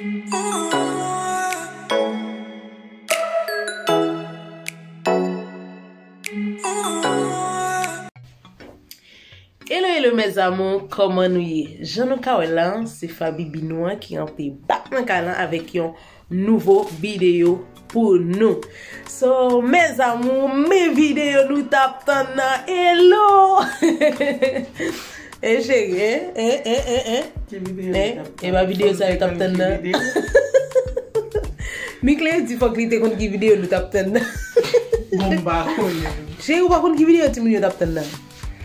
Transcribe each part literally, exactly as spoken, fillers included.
Hello, hello, mes amours, kòman nou ye? Jan nou ka wè la, se Faby Binois ki rantre back nan kay lan avèk yon nouvo videyo pou nou. So, mes amours, men videyo nou t ap tann nan. Hello! E cheri, en, en, en, en, en. Ki videyo nou t ap tann? E pa videyo sa yo t ap tann nan. Mickley di fòk li te konn ki videyo nou t ap tann nan. Bon, m pa konnen. Cheri, ou pa konn ki videyo timoun yo t ap tann nan?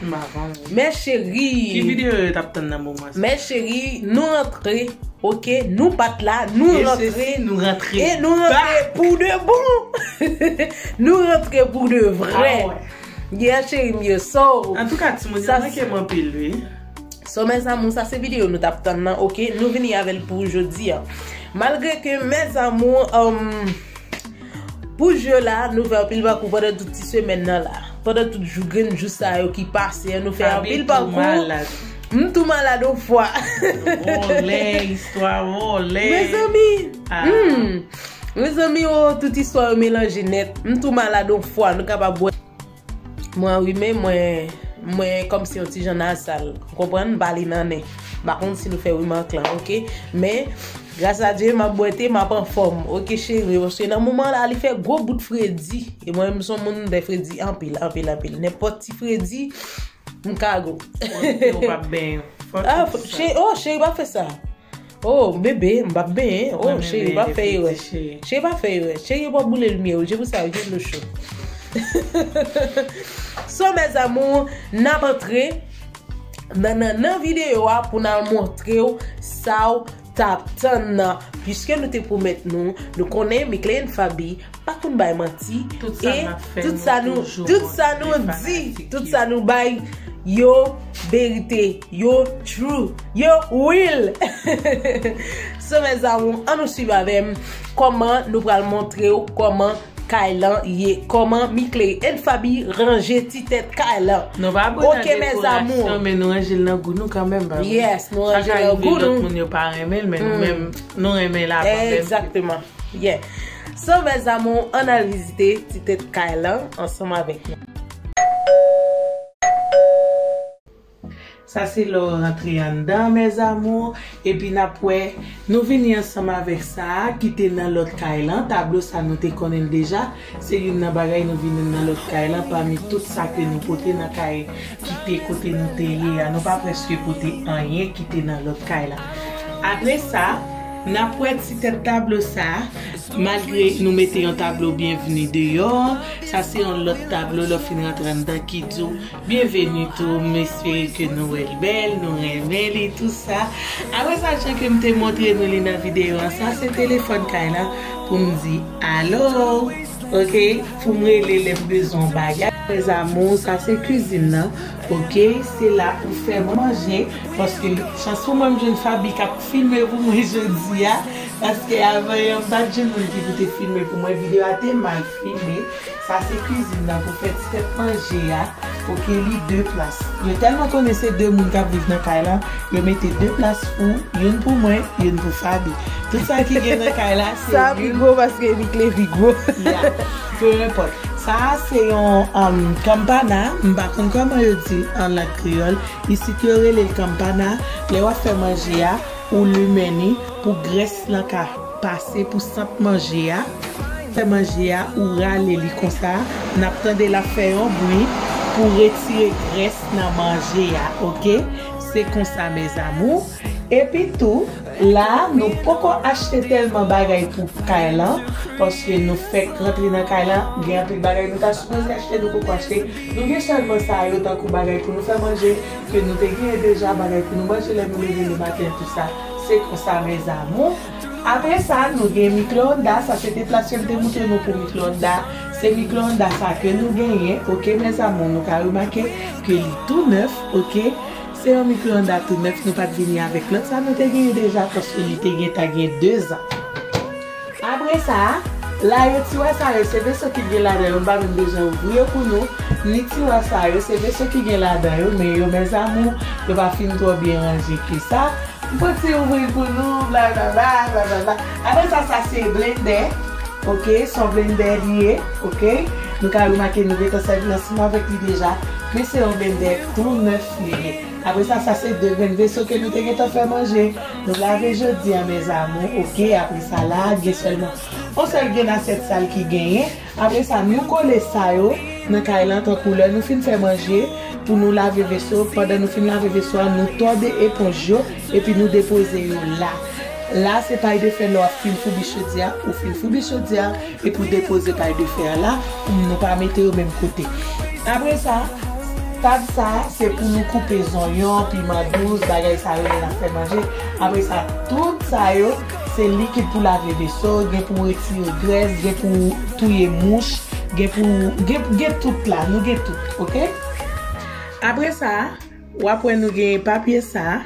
M pa konnen. Mes chéries. Ki videyo yo t ap tann nan moman sa? Mes chéries, nou rantre, ok? Nou pa t la, nou rantre. E nou rantre pou de bon. Nou rantre pou de vrè. Yeah, cheri m yo. So, antouka, timoun yo manke m anpil, wi. So, mes amours, sa se videyo nou t ap tann nan, ok? Nou vini avè l pou jodi a. Malgre ke, mes amours, um, pou jwe la, nou fè anpil pakou pandan tout ti semèn nan la. Pandan tout jou, grenn jou sa yo ki pase a, nou fè anpil pakou. M tou malad yon fwa. Vòlè, istwa vòlè. Mezanmi, hmm. Mezanmi, oh, tout istwa yo melanje nèt. M tou malad yon fwa, nou kapab wè. Mwen, wi, men mwen, mwen kòmsi yon ti jan nasal. Ou konprann? M pale nan nen. M pa konn si nou fè remak lan, ok? Men, gras a Dye, m ap bwè te, m ap anfòm. Ok, cheri, paske nan moman la, li fè gwo bout fredi. E mwen, m se yon moun m fè fredi anpil, anpil, anpil. Nenpòt ti fredi, m kago. Ou p ap benyen. Ah, cheri, oh, cheri, pa fè sa. Oh, bebe, m p ap benyen. Oh, cheri, pa fè erè. Cheri, pa fè erè. Cheri, yo p ap boule limyè yo. Se pou sa, yo gen dlo cho. So, mes amours, n ap antre nan, nan, nan videyo a pou n al montre w sa w t ap tann nan. Piske nou te pwomèt nou, nou konnen Mickley and Faby pa konn bay manti. E tout sa nou, tout sa nou di, tout sa nou bay, yo verite, yo true, yo real. So, mes amours, ann nou swiv avè m kòman nou pral montre w kòman kay lan ye, kòman Mickley and Faby ranje ti tèt kay lan. Nou pa bon nan dekorasyon, men nou ranje l nan gou nou kanmenm, pa vre? Yes, nou ranje l nan gou nou. Sa ka rive lòt moun yo pa renmen l, men nou menm, nou renmen l avan menm. Exactement. Yeah. So, mes amours, ann al vizite ti tèt kay lan ansanm avèk nou. Sa se lè w rantre anndan, mes amours. Epi n ap wè, nou vini ansanm avèk sa a ki te nan lòt kay lan. Tablo sa nou te konnen l deja. Se youn nan bagay nou vini nan lòt kay lan, pami tout sa ke nou pote nan kay ki te kote nou te ye a. Nou pa prèske pote anyen ki te nan lòt kay lan. Apre sa, n ap wè ti tèt tablo sa a. Malgre nou mete yon tablo byenvni deyò, sa se yon lòt tablo lè w fin rantre anndan ki di w byenveni tou, m espere ke nou wè l bèl, nou renmen li, tou sa. Apre sa, jan ke m te montre nou li nan videyo an, sa se telefòn kay lan pou m di alo, ok, pou m rele lè m bezwen yon bagay. Mes amours, sa se kwizin nan, ok, se la pou fè manje, paske chans pou mwen m jwenn Faby k ap filme pou mwen jodi a. Paske avan yè, m pa t jwenn moun ki pou te filme pou mwen. Videyo a te mal filme. Sa se kwizin nan pou fè ti tèt manje a. Ok, li de plas. Yo tèlman konnen se de moun k ap viv nan kay la, yo mete de plas pou, youn pou mwen, youn pou Faby. Tout sa ki gen nan kay la, se sa pi gwo paske Mickley pi gwo. Ya, peu importe. Sa a se yon, um, kanpana, m pa konn kòman yo di an lang kreyòl. Isit yo rele l kanpana. Lè w ap fè manje a, ou limen li pou grès lan ka pase, pou sant manje a. Fè manje a, ou rale li konsa. N ap tande l ap fè yon bri pou retire grès nan manje a, ok? Se konsa, mes amours. Epi tou, la, nou poko achte tèlman bagay pou kay lan, paske nou fèk rantre nan kay lan, gen anpil bagay nou ta sipoze achte, nou poko achte. Nou gen sèlman sa yo, tankou bagay pou nou fè manje, ke nou te genyen deja, bagay pou nou manje lè nou leve le maten, tou sa. Se konsa, mes amours. Apre sa, nou gen mikroonda. Sa se te plas ke m te montre nou pou mikroonda. Se mikroonda sa ke nou genyen, ok, mes amours. Nou ka remake ke li tou nèf, ok. Se yon mikroonda tou nèf, nou pa t vini avèk lòt sa nou te genyen deja, paske li te gentan gen dezan. Apre sa, la yo, tiwa sa yo, se veso ki gen ladan yo, m pa menm bezwen ouvri yo pou nou. Ni tiwa sa yo, se veso ki gen ladan yo, men yo, mes amours, yo pa fin twò byen ranje ke sa. M pati ouvri l pou nou, blablabla, blablabla. Apre sa, sa se blendè, oke, se yon blendè li ye, oke. Nou ka remake nou gentan sèvi ansanm avèk li deja, men se yon blendè tou nèf li ye. Apre sa, sa se de grenn veso ke nou te gentan fè manje. Nou lave jodi a, mes amours, oke. Apre sa la, gen sèlman yon sèl grenn asyèt sal ki genyen. Apre sa, nou kole sa yo nan kay lan, tankou lè nou fin fè manje, pou nou lave veso. Pandan nou fin lave veso a, nou tòde eponj yo, epi nou depoze yo la. La, se pay de fè lè w ap fin foubi chodi a, ou fin foubi chodi a, epi w depoze pay de fè a la, nou pa mete yo menm kote. Apre sa, tab sa, se pou nou koupe zonyon, piman dous, bagay sa yo lè n ap fè manje. Apre sa, tout sa yo, se likid pou lave veso, gen pou retire grès, gen pou touye mouch, gen pou, gen, gen tout la, nou gen tout, oke? Apre sa, w ap wè nou gen papye sa,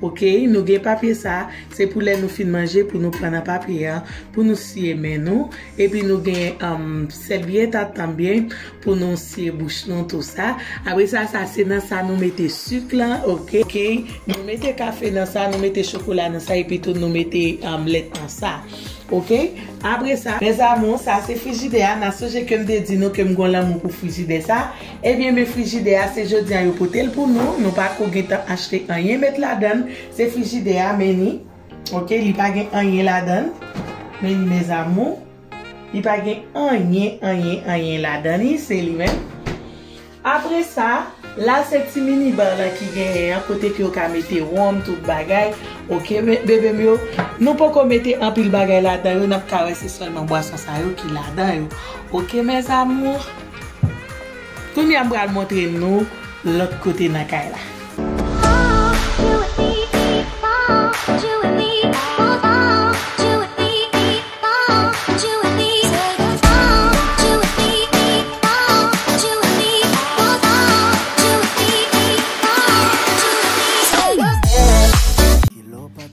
oke? Nou gen papye sa, se pou lè nou fin manje, pou nou pran nan papye a, pou nou siye men nou, epi nou gen, um, sèvyèt a tanbyen, pou nou siye bouch nou, tou sa. Apre sa, sa se nan sa nou mete sik lan, oke? Oke, nou mete kafe nan sa, nou mete chokola nan sa, epi tou nou mete, um, lèt nan sa. Oke? Apre sa, mes amours, sa se frijidè a. N a sonje ke m te di nou ke m gon lanmou pou frijidè sa. Ebyen, men frijidè a, se jodi a yo pote l pou nou. Nou pa ko gentan achte anyen met ladan l. Se frijidè a, men ni. Oke? Li pa gen anyen ladan l. Men ni, mes amours. Li pa gen anyen, anyen, anyen ladan li. Se li menm. Apre sa, la se ti mini bar lan ki genyen an, kote ke yo ka mete wonm, tout bagay. Oke, be-, bebe m yo, nou poko mete anpil bagay ladan yo, n ap ka wè se sèlman bwason sa yo ki ladan yo. Oke, mes amours. Kounye a m pral montre nou lòt kote nan kay la.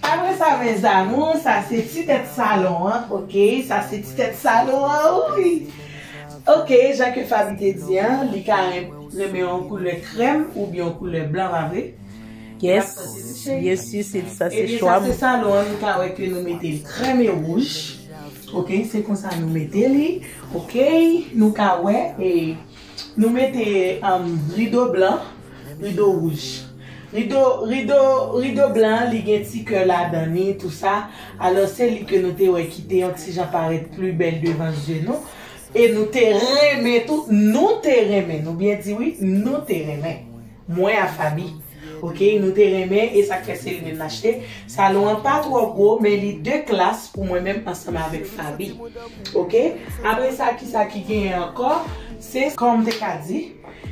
Apre sa, mes amours, sa se ti tèt salon an, oke? Sa se ti tèt salon an, wi. Oke, jan ke Faby te di an, li ka ren-, renmen yon koulè krèm oubyen yon koulè blan, pa vre? Yes, yes, yes, yes, sa se chwa m. Ebyen, sa se salon an, nou ka wè ke nou mete l krèm e wouj. Oke, se konsa nou mete li. Oke, nou ka wè, e, nou mete, um, rido blan, rido wouj. Rido, rido, rido blan, li gen ti kè ladan li, tou sa. Alò, se li ke nou te wè ki te yon ti jan parèt pli bèl devan zye nou. E nou te renmen tou, nou te renmen, nou byen di wi, nou te renmen. Mwen a Faby. Oke, nou te renmen, e sa k fè se li menm n achte. Salon an pa twò gwo, men li de klas pou mwen menm ansanm avèk Faby. Oke? Apre sa, kisa ki genyen ankò? Se, kòm m te ka di,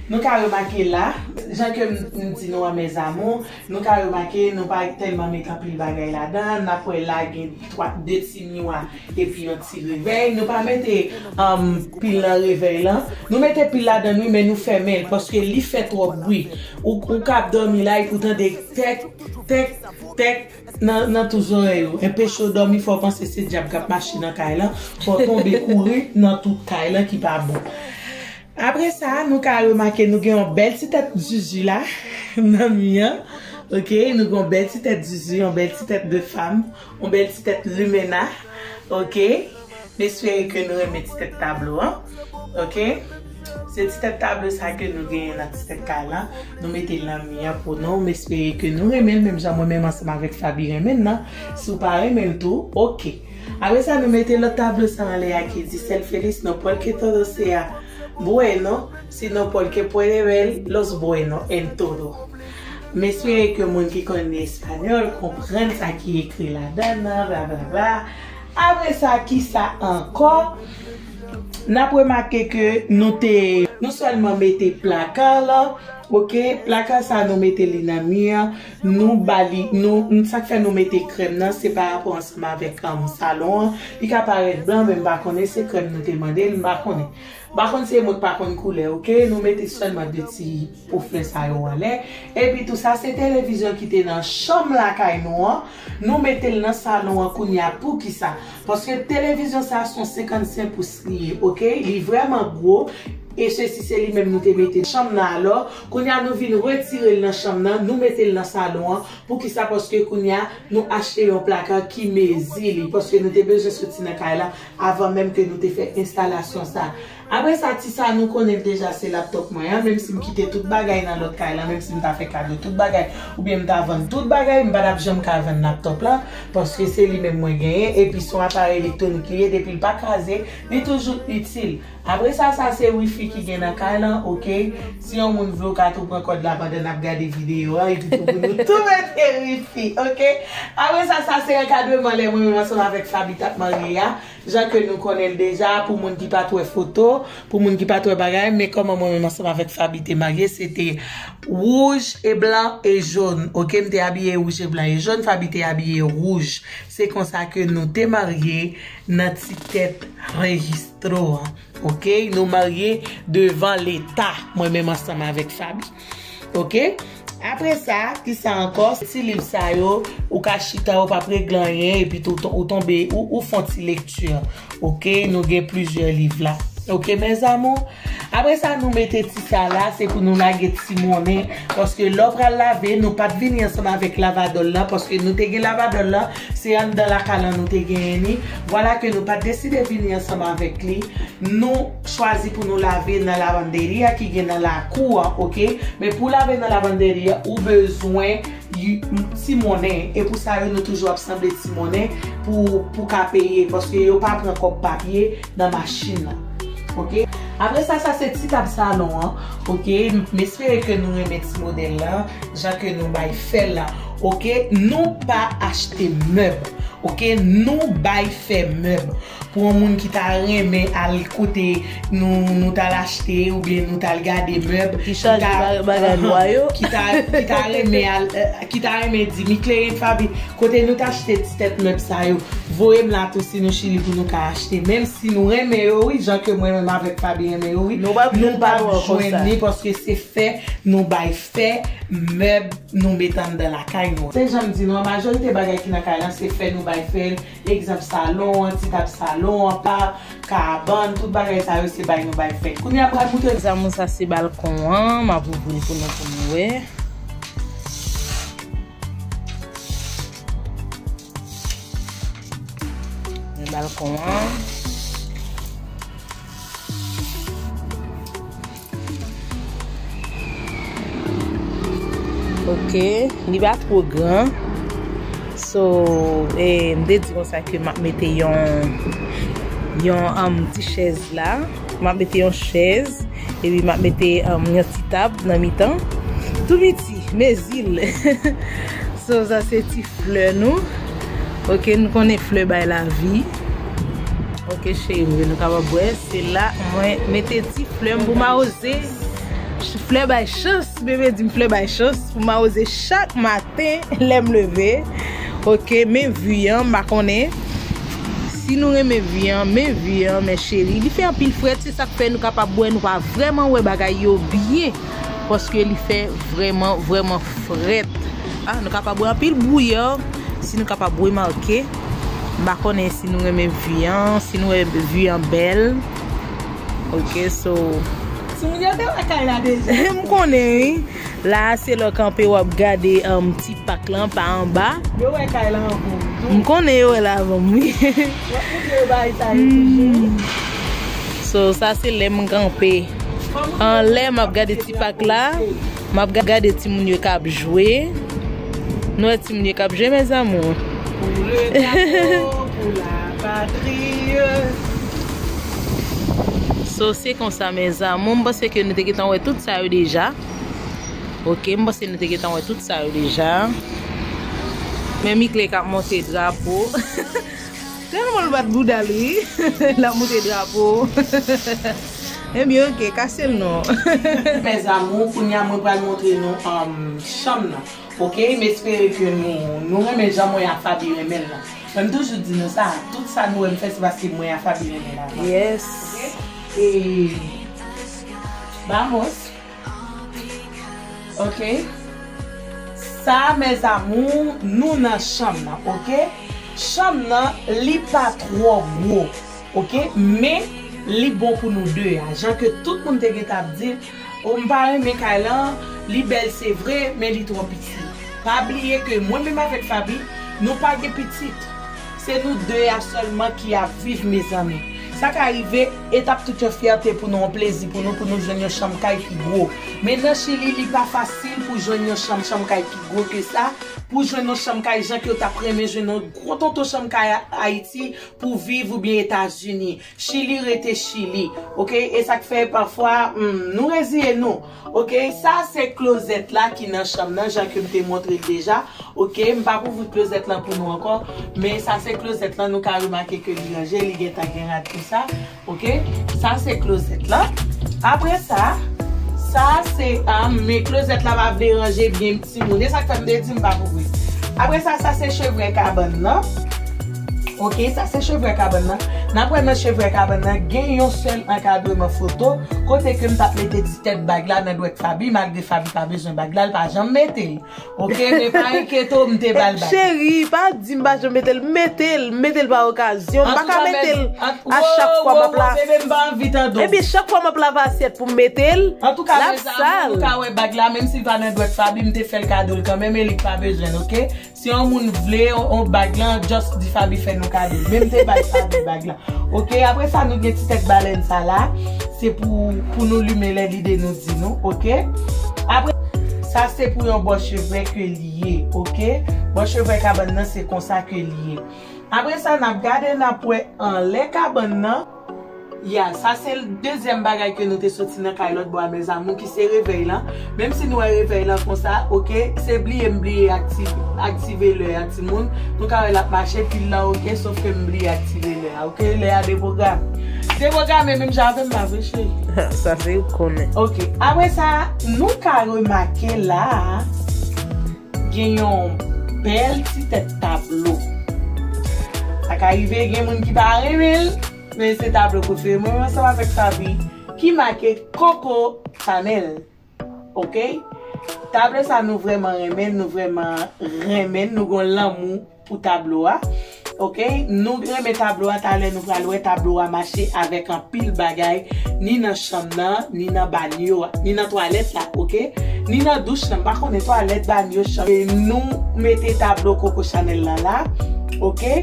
nou ka remake la, jan ke m, m di nou an, mes amours, nou ka remake, nou pa tèlman met anpil bagay ladan, n ap wè la gen twa, de ti miwa, epi yon ti revèy. Nou pa mete, um, pil nan revèy lan. Nou mete pil ladan l, wi, men nou fèmen l, paske li fè twòp bri. Ou, ou ka ap dòmi la, epi ou tande tèk, tèk, tèk nan, nan tout zòrèy ou. Enpeche w dòmi, fò w panse se dyab k ap mache nan kay lan. Fò w tonbe kouri nan tout kay lan ki pa bon. Apre sa, nou ka remake nou gen yon bèl ti tèt zuzu la nan mi an. Oke, nou gen yon bèl ti tèt zuzu, yon bèl ti tèt de fanm, yon bèl ti tèt limena. Oke, m espere ke nou renmen ti tèt tablo an. Oke, se ti tèt tablo sa ke nou genyen nan ti tèt kay lan. Nou mete l nan mi an pou nou. M espere ke nou renmen l menm jan mwen menm ansanm avèk Faby renmen l nan. Si w pa renmen l tou, oke. Apre sa, nou mete lòt tablo sa anlè a ki di, "Ser feliz no porque todo sea bueno, sino porque puede ver los bueno en todo." M espere ke moun ki konn li espanyòl konprann sa ki ekri ladan nan, blablabla. Apre sa, kisa ankò? N ap remake ke nou te, nou sèlman mete plaka la, oke? Plaka sa, nou mete li nan mi an, nou ba li, nou, sa k fè nou mete krèm nan, se pa rapò ansanm avèk, um, salon an. Li ka parèt blan, men m pa konnen se krèm nou te mande l, m pa konnen. M pa konn si e mwen k pa konn koulè, oke? Nou mete sèlman de ti po flè sa yo anlè. Epi tou sa, se televizyon ki te nan chanm lakay nou an. Nou mete l nan salon an kounye a. Poukisa? Paske televizyon sa, se yon senkannsenk pous li ye, oke? Li vrèman gwo. E sesi se li menm nou te mete nan chanm nan alò. Kounye a nou vin retire l nan chanm nan, nou mete l nan salon an. Poukisa? Paske kounye a nou achte yon plaka ki mezi li. Paske nou te bezwen soti nan kay la avan menm ke nou te fè enstalasyon sa. Apre sa, ti sa nou konnen l deja se laptop mwen an. Menm si m kite tout bagay nan lòt kay la, menm si m ta fè kado tout bagay, oubyen m ta vann tout bagay, m pa t ap janm ka vann laptop la. Paske se li menm mwen genyen. Epi se yon aparèy elektwonik li ye, depi l pa kraze, li toujou itil. Apre sa, sa se wifi ki gen nan kay lan, oke? Si yon moun vle, w ka tou pran kòd la pandan n ap gade videyo a, epi tou pou nou tou mete wifi, oke? Apre sa, sa se ankadreman lè mwen menm ansanm avèk Faby t ap marye a. Jan ke nou konnen l deja, pou moun ki pa t wè foto, pou moun ki pa t wè bagay, men kòman mwen menm ansanm avèk Faby te marye, se te wouj e blan e jòn, oke? M te abiye wouj e blan e jòn, Faby te abiye wouj. Se konsa ke nou te marye nan ti tèt rejistro an. Oke, nou marye devan Leta, mwen menm ansanm avèk Faby. Oke? Apre sa, kisa ankò? Ti liv sa yo, ou ka chita, ou p ap regle anyen, epi tou, ou tonbe, ou, ou fè yon ti lekti. Oke, nou gen plizyè liv la. Oke, mes amours? Apre sa, nou mete ti sa la, se pou nou lage ti monnen. Paske lè w pral lave, nou pa t vini ansanm avèk lavadòl la, paske nou te gen lavadòl la, se anndan lakay lan nou te genyen li. Vwala ke nou pa t deside vini ansanm avèk li. Nou chwazi pou nou lave nan lavanderia ki gen nan lakou an, oke? Men pou lave nan lavanderia, ou bezwen y-, ti monnen. E pou sa yo, nou toujou ap sanble ti monnen pou, pou ka peye, paske yo pa pran kòb papye nan machin nan. Oke? Apre sa, sa se ti tab salon an. Oke? M espere ke nou renmen ti modèl lan, jan ke nou bay fè l la. Oke? Nou pa achte mèb. Oke? Nou bay fè mèb. Pou yon moun ki ta renmen al kote nou, nou t al achte oubyen nou t al gade mèb, ki chaje ta, ba-, bagay nwa yo, ki ta, ki ta renmen al, eh, ki ta renmen di, Mickley, Faby, kote nou t achte ti tèt mèb sa yo, voye m la tou si nou Chili pou nou ka achte. Menm si nou renmen yo, wi, jan ke mwen menm avèk Faby renmen yo, wi, nou p ap jwenn li paske se fè nou bay fè mèb nou met anndan lakay nou. Se jan m di nou an, majorite bagay ki nan kay lan, se fè nou bay fè l. Egzanp, salon an, ti tab salon an, pa, kabann, tout bagay sa yo, se bay nou bay fè. Kounye a, pral moutre. Zanmi, sa se balkon an, m ap ouvri l pou nou, pou nou wè. Men balkon an. Oke, li pa two gran. So, eh, m te di konsa ke m ap mete yon, yon, um, ti chèz la. M ap mete yon chèz. Epi m ap mete, um, yon ti tab nan mitan. Tou piti, mezi l. So, sa se ti flè nou. Oke, nou konnen flè bay lavi. Oke, cheri m yo, nou kapab wè. Se la mwen mete ti flè m pou m awoze. Flè bay chans, bebe di m flè bay chans pou m awoze chak maten lè m leve. Oke, men vi an, m pa konnen si nou renmen vi an, men vi an, men cheri. Li fè anpil frèt, se sa k fè nou kapab wè, nou pa vrèman wè bagay yo byen. Paske li fè vrèman, vrèman frèt. Ah, nou kapab wè anpil bwouya, si nou kapab remake. M pa konnen si nou renmen vi an, si nou wè vi an bèl. Oke, so. Timoun yo te wè kay la deja. M konnen, wi. La a, se lè w kanpe, w ap gade, um, ti pak lan pa anba. Yo wè kay la anvan w tou. M konnen yo wè l avan m, wi. W ap moutre yo bagay sa yo toujou. So, sa se lè m kanpe. Anlè, m ap gade ti pak la. M ap ga-, gade timoun yo k ap jwe. Nou wè timoun yo k ap jwe, mes amours. Pour le drapeau, pour la patrie. So, se konsa, mes amours. M panse ke nou te gentan wè tout sa yo deja. Oke, m panse nou te gentan wè tout sa yo deja. Men Mickley k ap monte drapo. Tèlman l bat bouda l, wi. L ap monte drapo. Ebyen, oke, kase l non. Mes amours, kounye a mwen pral montre nou, um, chanm nan. Oke, m espere ke nou, nou renmen jan mwen ak Faby renmen l lan. Mwen m toujou di nou sa, tout sa nou wè m fè, se paske mwen ak Faby renmen l avan. Yes. Oke? E, vamos. Oke? Sa, mes amours, nou nan chanm nan, oke? Chanm nan, li pa twò gwo, oke? Men, Li bon pou nou de a. Jan ke tout moun te gentan ap di, o, m pa renmen kay lan, li bèl se vre, men li twò piti. Pa bliye ke mwen menm avèk Faby, nou pa gen pitit. Se nou de a sèlman ki ap viv, mezanmi. Sa ka rive, e t ap tout yon fyète pou nou, yon plezi pou nou, pou nou jwenn yon chanm kay ki gwo. Men nan Chili, li pa fasil pou jwenn yon chanm, chanm kay ki gwo ke sa, pou jwenn yon chanm kay jan ke w t ap renmen jwenn yon gwo tonton chanm kay a-, Ayiti, pou viv oubyen Etazini. Chili rete Chili, oke? E sa k fè pafwa, hmm, nou reziye nou, oke? Sa se klozèt la ki nan chanm nan, jan ke m te montre l deja, oke? M pa kouvri klozèt lan pou nou ankò, men sa se klozèt lan, nou ka remake ke li ranje, li gentan gen rad pou sa, oke? Sa se klozèt lan. Apre sa, sa se, ah, men klozèt la pa vle ranje byen, timoun. E sa k fè m te di m pa kouvri. Apre sa, sa se chevrè kabann nan. Oke, sa se chevrè kabann nan. N ap wè nan chevrè kabann nan, gen yon sèl ankadreman foto, kote ke m t ap mete ti tèt bag la nan dwèt Faby, malgre Faby pa bezwen bag la, l pa janm mete l. Oke, men pa enkyete w, m te ba l bag. Cheri, pa di m pa janm mete l, mete l, mete l pa okazyon. M pa ka mete l a chak fwa m ap la. Bebe, m pa anvi tande w. Epi chak fwa m ap lave asyèt pou m mete l, l ap sal. Antouka, mezanmi, nou ka wè bag la, menm si l pa nan dwèt Faby, m te fè l kado l kanmenm, e li pa bezwen l, oke? Si yon moun vle yon, yon bag lan, just di Faby fè nou kado l. Men m te bay Faby bag lan. Oke, apre sa, nou gen ti tèt balèn sa la. Se pou, pou nou limen lè lide nou di nou, oke? Apre, sa se pou yon bò chevrè ke li ye, oke? Bò chevrè kabann nan, se konsa ke li ye. Apre sa, n ap gade, n ap wè anlè kabann nan. Ya, sa se dezyèm bagay ke nou te soti nan kay lòt bò a, mes amours, ki se revèy lan. Menm si nou wè revèy lan konsa, oke, se bliye m bliye akti-, aktive lè a, timoun. Nou ka wè l ap mache pil lan, oke, sof ke m bliye aktive lè a, oke, lè a deprograme. Deprograme menm jan avè m, pa vre, cheri? Sa se ou k konnen. Oke, apre sa, nou ka remake la, gen yon bèl ti tèt tablo. Sa ka rive gen moun ki pa renmen l, men se tablo prefere mwen, mwen ansanm avèk Faby, ki make Coco Chanel. Oke? Tablo sa nou vrèman renmen, nou vrèman renmen, nou gon lanmou pou tablo a. Oke? Nou renmen tablo a, talè nou pral wè tablo a mache avèk anpil bagay, ni nan chanm nan, ni nan banyo a, ni nan twalèt la, oke? Ni nan douch lan, m pa konnen twalèt, banyo, chanm. E nou mete tablo Coco Chanel lan la, oke?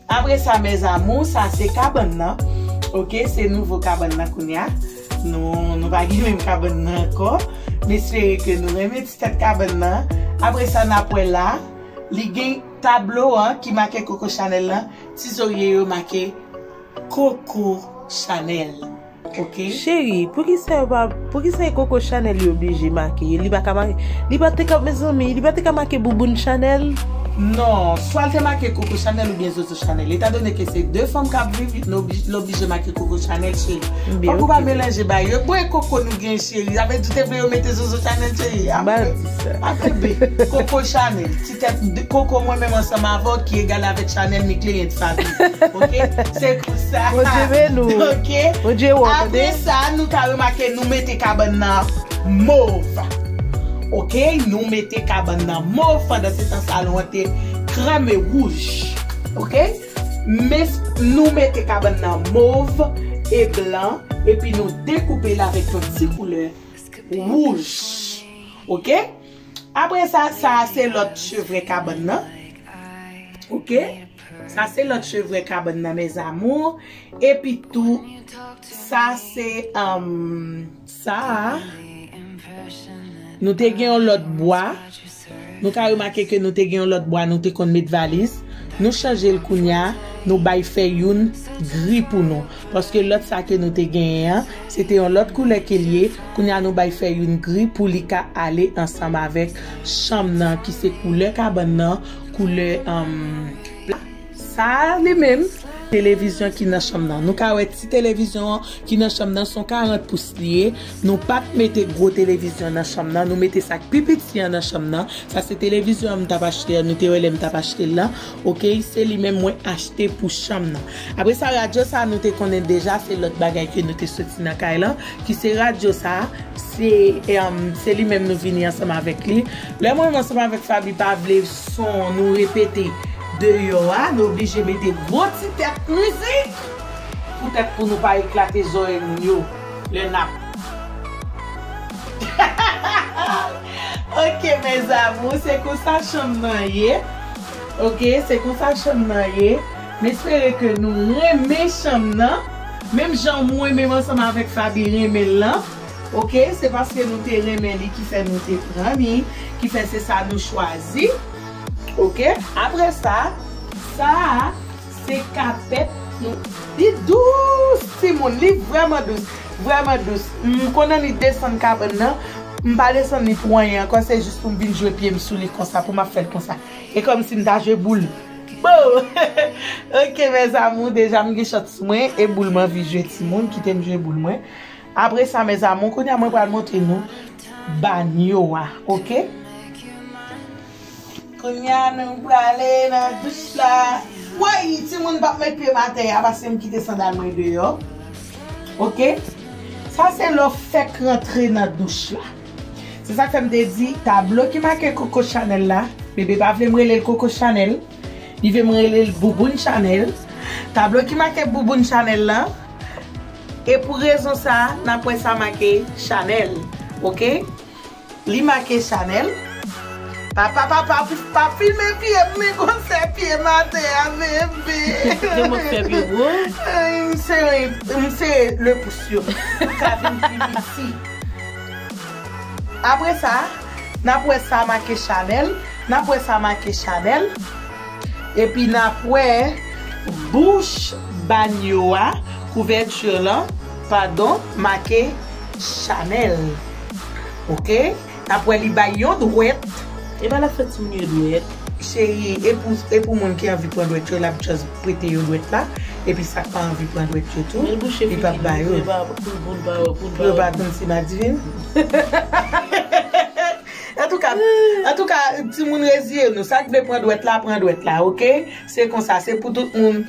Apre sa, mes amours, sa se kabann nan. Oke, se nouvo kabann nan kounye a. Nou, nou pa gen menm kabann nan ankò. M espere ke nou renmen ti tèt kabann nan. Apre sa, n ap wè la, li gen tablo an ki make Coco Chanel lan. Ti zorye yo make Coco Chanel. Oke. Cheri, poukisa yo pa, poukisa e Coco Chanel yo oblije make? Li pa ka make, li pa te ka, mezanmi, li pa te ka make Bouboun Chanel? Non, swa l te make Coco Chanel oubyen Zozo Chanel. Etandone ke se de fanm k ap viv, l oblije make Coco Chanel, cheri. Fòk ou pa melanje bagay yo. Bon, e Coco nou gen, cheri. Sa vle di te vle yo mete Zozo Chanel, cheri. Apre, apre, Coco Chanel. Ti tèt de Coco, mwen menm ansanm avè w, ki egal avèk Chanel, mi kliyant Faby. Oke? Se konsa. Bondye beni w. Oke? Bondye wè w, tande. Apre sa, nou ka remake, nou mete kabann nan mov. Oke? Nou mete kabann nan mov, pandan se tan salon an te krame wouj. Oke? Men nou mete kabann nan mov e blan, epi nou dekoupe l avèk yon ti koulè wouj. Oke? Apre sa, sa a se lòt chevrè kabann nan. Oke? Sa se lòt chevrè kabann nan, mes amours. Epi tou, sa se, um, sa a. Nou te gen yon lòt bwa. Nou ka remake ke nou te gen yon lòt bwa, nou te konn met valiz. Nou chanje l kounye a, nou bay fè youn gri pou nou. Paske lòt sa ke nou te genyen an, se te yon lòt koulè ke l ye. Kounye a nou bay fè youn gri pou li ka ale ansanm avèk chanm nan ki se koulè kabann nan, koulè, um, pla. Sa a li menm, televizyon ki nan chanm nan. Nou ka wè ti televizyon an ki nan chanm nan, se yon karant pous li ye. Nou pa t mete gwo televizyon nan chanm nan, nou mete sa k pi piti an nan chanm nan. Sa se televizyon an m t ap achte an, nou te wè lè m t ap achte l lan. Oke, se li menm mwen achte pou chanm nan. Apre sa, radyo sa a nou te konnen deja, se lòt bagay ke nou te soti nan kay lan, ki se radyo sa a, se, em, se li menm nou vini ansanm avèk li. Lè mwen menm ansanm avèk Faby pa vle son nou repete deyò a, nou oblije mete gwo ti tèt mizik. poutèt pou nou pa eklate zòrèy moun yo lè n ap. Ok, mes amours, se konsa chanm nan ye. Ok, se konsa chanm nan ye. M espere ke nou renmen chanm nan. Menm jan mwen menm ansanm avèk Faby renmen l lan. Ok, se paske nou te renmen li ki fè nou te pran li, ki fè se sa nou chwazi. Ok, apre sa, sa a, se kapèt nou. Li dous, timoun, li vrèman dous, vrèman dous. M konn annik desann kabann nan, m pa desann li pou anyen ankò, se jis pou m vin jwe pye m sou li konsa, pou m ap fè l konsa. E kòmsi m ta jwe boul. Bon! Ok, mes amours, deja m gen chans mwen, e boul m anvi jwe timoun, kite m jwe boul mwen. Apre sa, mes amours, kounye a mwen pral montre nou banyo a, ok? Kounye a nou prale nan douch la. Woy, timoun p ap met pye m atè a, paske m kite sandal mwen deyò. Ok? Sa se lè w fèk rantre nan douch la. Se sa k fè m te di, tablo ki make Coco Chanel la, bebe pa vle m rele l Coco Chanel, li vle m rele l Bouboun Chanel. Tablo ki make Bouboun Chanel lan, e pou rezon sa, n ap wè sa make Chanel. Ok? Li make Chanel. Papa, papa, pa filme pye m, men gwosè pye m atè a, bebe. Kòman fè pye w gwo? Ay, m se, m se le pous yo. Ou ka vin pi piti. Apre sa, n ap wè sa make Chanel. N ap wè sa make Chanel. Epi n ap wè bouch banyo a, kouvèti lan, padon, make Chanel. Ok? N ap wè li bay yon dwèt. E pa l ap fè timoun yo dwèt. Cheri, e pou, e pou moun ki anvi pran dwèt yo, l ap just prete yo dwèt la. Epi sa k pa anvi pran dwèt yo tou, li p ap ba yo. Pou yo pa konn si madivin. Antouka, antouka, timoun reziye nou. Sa k vle pran dwèt la, pran dwèt la, ok? Se konsa, se pou tout moun.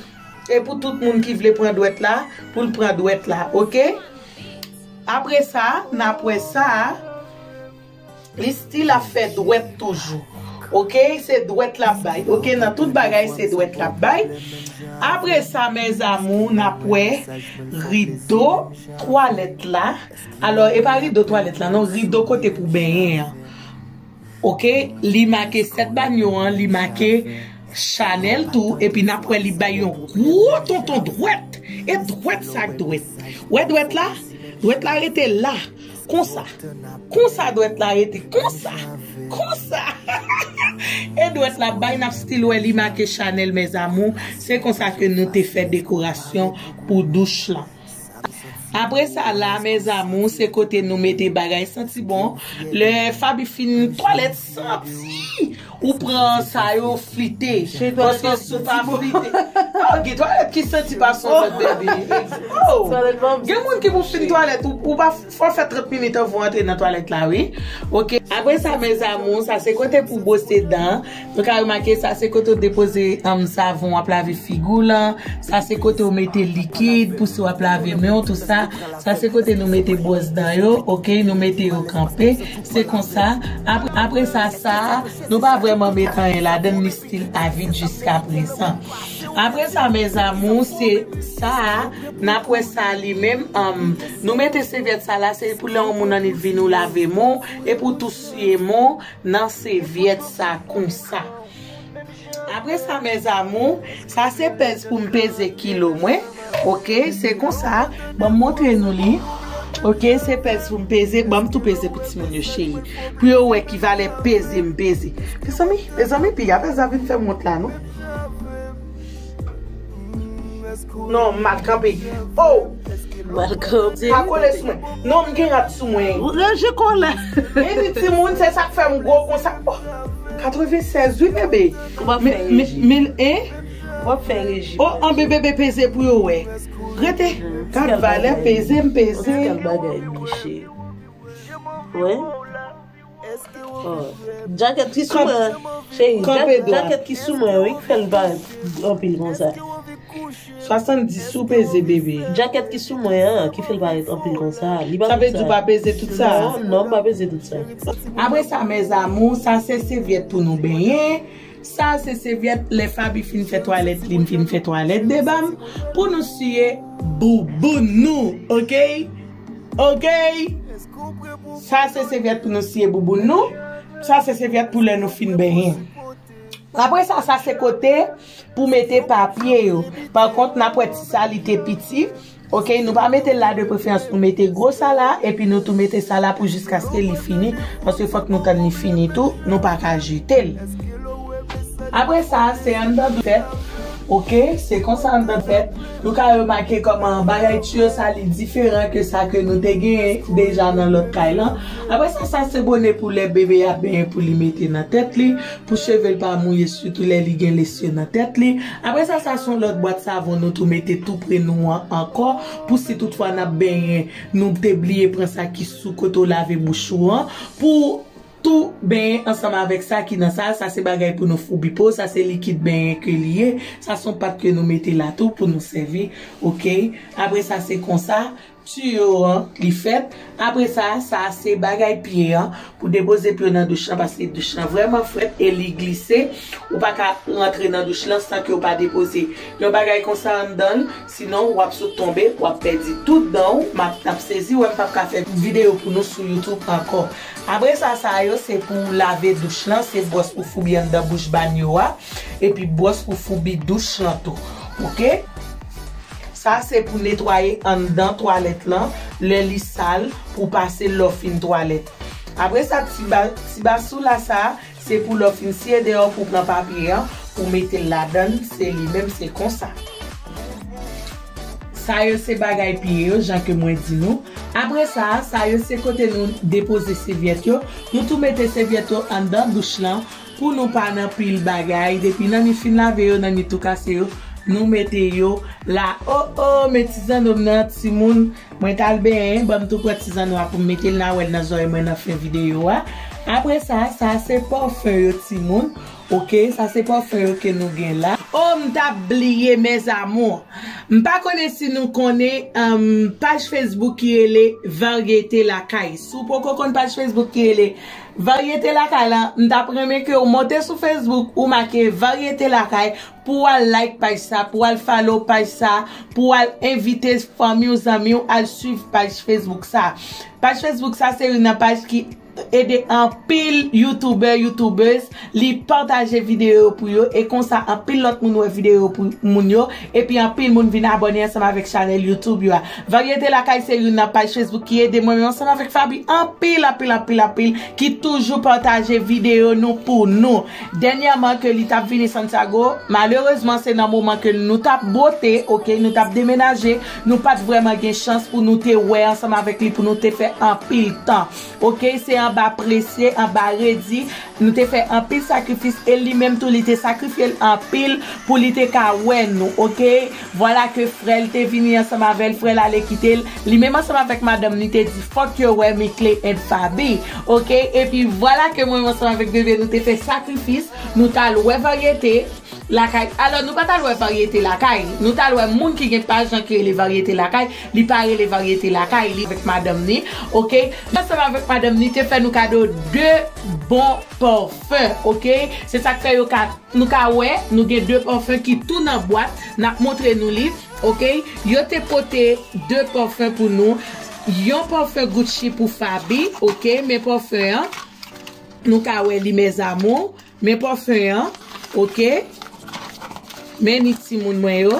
E pou tout moun ki vle pran dwèt la, pou l pran dwèt la, ok? Apre sa, n ap wè sa a. Li still ap fè dwèt toujou. Ok, se dwèt l ap bay. Ok, nan tout bagay, se dwèt l ap bay. Apre sa, mes amours, n ap wè rido twalèt la. Alò, e pa rido twalèt la, non, rido kote pou benyen an. Ok, li make sèt banyo an, li make Chanel tou, epi n ap wè li bay yon gwo tonton dwèt. E dwèt sa k dwèt. Wè dwèt la? Dwèt la rete la. Konsa. Konsa dwèt la rete. Konsa. Konsa. E dwèt la bay, n ap still wè li make Chanel, mes amours. Se konsa ke nou te fè dekorasyon pou douch lan. Apre sa la, mes amours, se kote nou mete bagay santi bon. Lè Faby fin twalèt santi, ou pran sa yo flite. Paske si w pa flite. Oh, gen twalèt ki santi pa son lòt, baby. Oh, gen moun ki pou fin twalèt, ou, ou pa fò fè trant minit anvan w antre nan twalèt la, wi. Ok. Apre sa, mes amours, sa se kote pou bwose dan. Nou ka remake sa se kote w depoze, um, savon w ap lave figi w lan. Sa se kote w mete likid pou si w ap lave men w, tou sa. Sa se kote nou mete bwòs dan yo, ok, nou mete yo kanpe. Se konsa. Apre, apre sa, sa, nou pa vrèman met anyen ladan l, li still a vid jiska prezan. Apre sa, mes amours, se sa a, n ap wè sa li menm, um, nou mete sèvyèt sa la, se pou lè yon moun annik vin ou lave men w, e pou tou siye men w, nan sèvyèt sa konsa. Apre sa, mes amours, sa se pèz pou m peze kilo mwen. Ok, se konsa. Ban m montre nou li. Ok, se pèz pou m peze. Ban m tou peze pou timoun yo, cheri. Pou yo wè ki valè peze m peze. Mezanmi, mezanmi, piga pèz la vin fè m wont la, non. Non, m mal kanpe. Oh! Mal kanpe. Pa kole sou mwen. Non, m gen rad sou mwen. Ranje kòlè. Epi timoun, se sa k fè m gwo konsa. Oh, katreven sèz, wi, bebe. Ou p ap fè rejim. Men, men, en? Ou p ap fè rejim. Oh, anben bebe peze pou yo wè. Rete. Gad valè peze, m peze. Yon ti kal bagay, Miche. Wè. Oh. Djakèt ki sou mwen, cheri. Kanpe dwat. Djakèt ki sou mwen, wi, ki fè l parèt anpil konsa. Swasanndis ou peze, bebe. Djakèt ki sou mwen an, ki fè l parèt anpil konsa. Li pa tout sa. Sa vle di w pa peze tout sa? Non, non, m pa peze tout sa. Apre sa, mes amours, sa se sèvyèt pou nou benyen. Sa se sèvyèt lè Faby fin fè twalèt li, m fin fè twalèt devan m, pou nou siye bouboun nou, oke? Oke? Sa se sèvyèt pou nou siye bouboun nou. Sa se sèvyèt pou lè nou fin benyen. Apre sa, sa se kote pou mete papye yo. Pa kont, n ap wè ti sa li te piti. Oke, nou pa mete l la de preferans, nou mete gwo sa la, epi nou tou mete sa la pou jiskaske li fini, paske fòk nou tann li fini tou, nou pa ka jete l. Apre sa, se anndan dwèt, oke, se konsa anndan dwèt. Nou ka remake kòman bagay tiyo sa li diferan ke sa ke nou te genyen deja nan lòt kay lan. Apre sa, sa se bone pou lè bebe ap benyen pou li mete nan tèt li, pou cheve l pa mouye, sitou lè li gen lesye nan tèt li. Apre sa, sa se yon lòt bwat savon nou tou mete tou pre nou an ankò, pou si toutfwa n ap benyen, nou te bliye pran sa ki sou kote w lave bouch ou an, pou tou benyen ansanm avèk sa ki nan sa, sa se bagay pou nou foubi po, sa se likid benyen ke li ye, sa se yon pat ke nou mete la tou pou nou sèvi, oke? Apre sa, se konsa tiyo an, li fèt. Apre sa, sa se bagay pye an, pou depoze pye w nan douch lan, paske douch lan vrèman frèt e li glise. Ou pa ka rantre nan douch lan san ke w pa depoze yon bagay konsa anndan l, sinon w ap sot tonbe, w ap pèdi tout dan w. M ap, n ap sezi wè m p ap ka fè videyo pou nou sou YouTube ankò. Apre sa, sa yo se pou lave douch lan, se bwòs pou foubi anndan bouch banyo a, epi bwòs pou foubi douch lan tou. Oke? Sa se pou netwaye anndan twalèt lan, lè li sal, pou pase l lè w fin twalèt. Apre sa, ti ba, ti basou la sa, se pou lè w fin siye deyò pou pran papye an, pou mete l ladan l, se li menm, se konsa. Sa yo se bagay pye yo, jan ke mwen di nou. Apre sa, sa yo se kote nou depoze sèvyèt yo. Nou tou mete sèvyèt yo anndan douch lan, pou nou pa nan pil bagay. Depi Nanmi fin lave yo, Nanmi tou kase yo, nou mete yo la. O, o, men ti zanno m nan, timoun, mwen t al benyen, ban m tou pran ti zanno a pou m mete l nan wèl nan zòrèy mwen nan fen videyo a. Apre sa, sa se pòfen yo, timoun. Oke, sa se pòfen yo ke nou gen la. O, m t ap bliye, mes amours. M pa konnen si nou konnen, um, paj Facebook ki rele Varyete Lakay. Si w poko konn paj Facebook ki rele Varyete Lakay la, m t ap renmen ke w monte sou Facebook, ou make Varyete Lakay, pou w al like paj sa, pou w al follow paj sa, pou w al envite fanmi w, zanmi w al swiv paj Facebook sa. Paj Facebook sa se youn nan paj ki ede anpil youtubè, youtubèz, li pataje videyo yo pou yo, e konsa anpil lòt moun wè videyo yo pou moun yo, epi anpil moun vin abòne ansanm avèk chanèl YouTube yo a. Varyete Lakay se youn nan paj Facebook ki ede mwen menm ansanm avèk Faby anpil, anpil, anpil, anpil, ki toujou pataje videyo nou pou nou. Dènyèman ke li t ap vini Santiago, malerezman se nan moman ke nou t ap bote, oke, nou t ap demenaje, nou pa t vrèman gen chans pou nou te wè ansanm avèk li, pou nou te fè anpil tan. Oke, se anba presye, anba redi, nou te fè anpil sakrifis e li menm tou li te sakrifye l anpil pou li te ka wè nou, oke? Vwala ke frè l te vini ansanm avè l, frè l ale kite l, li menm ansanm avèk madanm li te di fòk yo wè Mickley and Faby, oke? Epi vwala ke mwen ansanm avèk bebe nou te fè sakrifis, nou t al wè Varyete Lakay. Alò, nou pa t al wè Varyete Lakay. Nou t al wè moun ki gen paj lan ki rele Varyete Lakay. Li pa rele Varyete Lakay, li avèk madanm ni. Oke? Ansanm avèk madanm ni te fè nou kado de bon pòfen. Oke? Se sa k fè yo ka, nou ka wè, nou gen de pòfen ki tou nan bwat. N ap montre nou li. Oke? Yo te pote de pòfen pou nou. Yon pòfen Gucci pou Faby. Oke? Men pòfen an. Nou ka wè li, mes amours. Men pòfen an, oke? Men ni timoun mwen yo.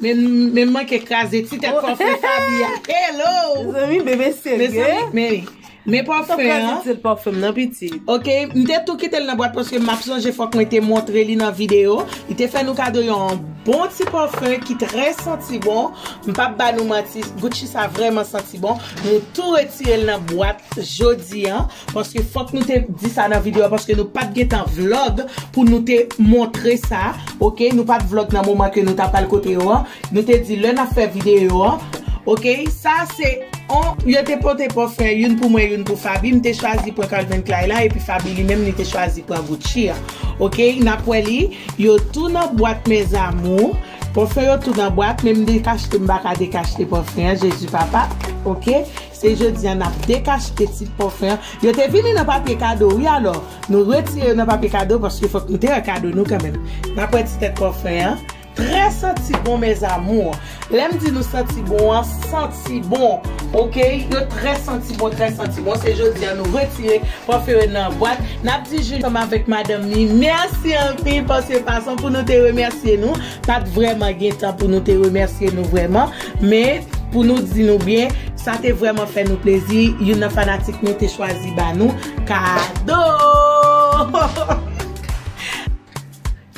Men, men manke kraze ti tèt pòfen Faby a. Hello! Mezanmi, bebe serye. Mezanmi, men li. Men pòfen an. Kraze ti tèt pòfen nan pitit. Oke, m te tou kite l nan bwat paske m ap sonje fòk mwen te montre li nan videyo. Li te fè nou kado yon bon ti pòfen ki trè santi bon. M p ap ba nou manti, Gucci sa vrèman santi bon. Nou tou retire l nan bwat jodi an, paske fòk nou te di sa nan videyo a, paske nou pa t gentan vlog pou nou te montre sa, oke? Nou pa t vlog nan moman ke nou t ap al kote yo an. Nou te di lè n ap fè videyo an, oke? Sa se on, yo te pote pòfen, youn pou mwen, youn pou Faby. M te chwazi pran Calvin Klein la, epi Faby li menm, li te chwazi pran Gucci an. Oke? N ap wè li, yo tou nan bwat, mes amours. Pòfen yo tou nan bwat, men m dekachte, m pa ka dekachte pòfen an, Jezi papa. Oke? Se jodi a n ap dekachte ti pòfen an. Yo te vini nan papye kado, wi, alò. Nou retire yo nan papye kado paske fòk nou te wè kado nou kanmenm. N ap wè ti tèt pòfen an. Trè santi bon, mes amours. Lè m di nou santi bon an, santi bon. Oke? Yo trè santi bon, trè santi bon. Se jodi a nou retire pòfen yo nan bwat. N ap di Julie ansanm avèk madanm li, mèsi anpil paske fason pou nou te remèsye nou, pa t vrèman gen tan pou nou te remèsye nou vrèman. Men, pou nou di nou byen, sa te vrèman fè nou plezi. Youn nan fanatik nou te chwazi ba nou kado.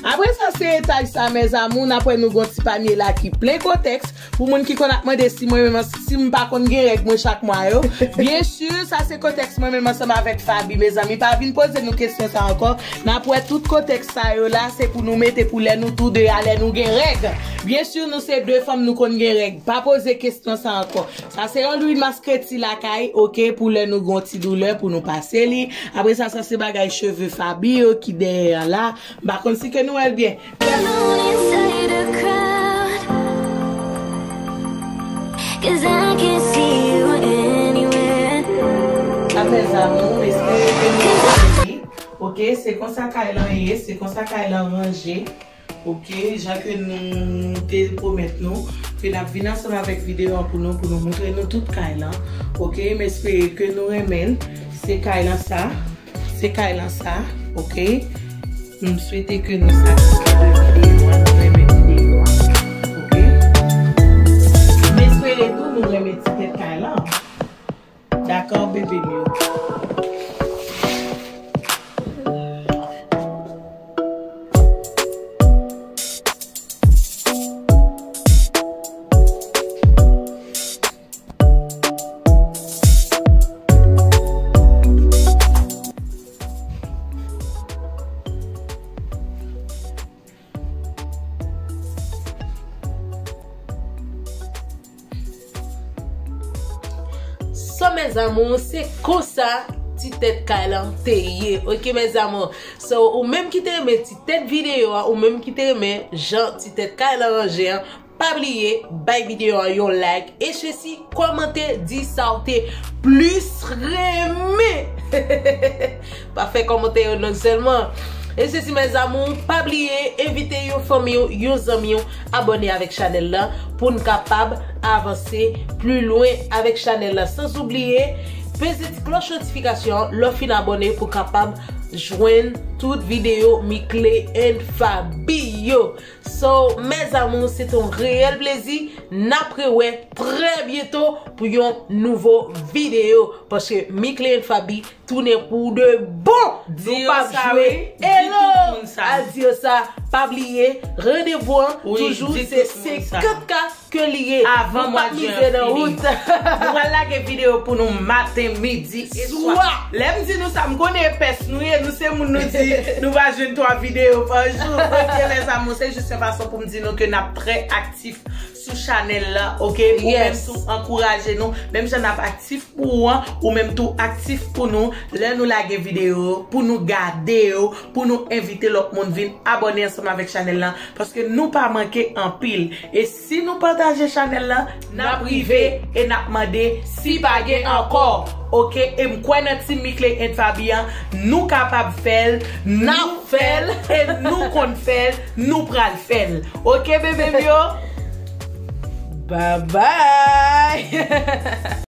Apre sa, se etaj sa, mes amours, n ap wè nou gon ti panye la ki plen kotèks. Pou moun ki konn ap mande si mwen menm, si m pa konn gen règ mwen chak mwa yo. Byen si, sa se kotèks mwen menm ansanm avèk Faby, mezanmi. Pa vin poze nou kesyon sa ankò. N ap wè tout kotèks sa yo la, se pou nou mete pou lè nou tou de a, lè nou gen règ. Byen si, nou se de fanm, nou konn gen règ. Pa poze kesyon sa ankò. Sa se yon lwil maskreti lakay, oke, pou lè nou gon ti doulè, pou nou pase li. Apre sa, sa se bagay cheve Faby yo ki dèyè a la. M pa konn si ke nou wè l byen. Apre zanmi, m espere ke nou konprann li. Oke, se konsa kay lan ye, se konsa kay lan ranje. Oke, jan ke nou te pwomèt nou, ke n ap vin ansanm avèk videyo an pou nou, pou nou montre nou tout kay lan. Oke, m espere ke nou renmen l. Se kay lan sa. Se kay lan sa, oke? M swete ke nou satisfè de videyo a, nou renmen videyo a, oke? M espere tou nou renmen ti tèt kay lan. Dakò, bebe m yo? So, mes amours, se konsa ti tèt kay lan te ye. Oke, mes amours. So, ou menm ki te renmen ti tèt videyo a, ou menm ki te renmen jan ti tèt kay lan ranje an, pa bliye bay videyo a yon like, e sesi, kòmante, di sa w te plis renmen. Pa fè kòmantè yo non sèlman. E sesi, mes amours, pa bliye envite yon fanmi w, yon zanmi w, abòne avèk chanèl la pou n kapab avanse pli lwen avèk chanèl la. San oubliye, peze ti klòch notifikasyon an lè w fin abòne pou w kapab jwenn tout videyo Mickley and Faby yo. So, mes amours, se te yon reyèl plezi. N ap rewè trè byento pou yon nouvo videyo. Paske Mickley and Faby tounen pou de bon. Nou p ap jwe. Hello! Al di yo sa. Pa bliye, randevou an toujou se senkant K ke li ye. Avan mwa jen an fini. Nou pral lage videyo pou nou maten, midi e swa. Lè m di nou sa, m konnen e pès nou ye, nou se moun nou di, nou va jwenn twa videyo pa jou. Oke, mes amours, se jis yon fason pou m di nou ke n ap trè aktif sou chanèl la, oke? Pou menm tou ankouraje nou, menm jan n ap aktif pou ou an, ou menm tou aktif pou nou, lè nou lage videyo, pou nou gade yo, pou nou envite lòt moun vin abòne ansanm avèk chanèl la. Paske nou pa manke anpil. E si nou pataje chanèl la, n ap rive e n ap mande si pa gen ankò. Oke, e m kwè nan Team Mickley and Faby an, nou kapab fè l, n ap fè l, e nou konn fè l, nou pral fè l. Oke, bebe m yo? Bye bye!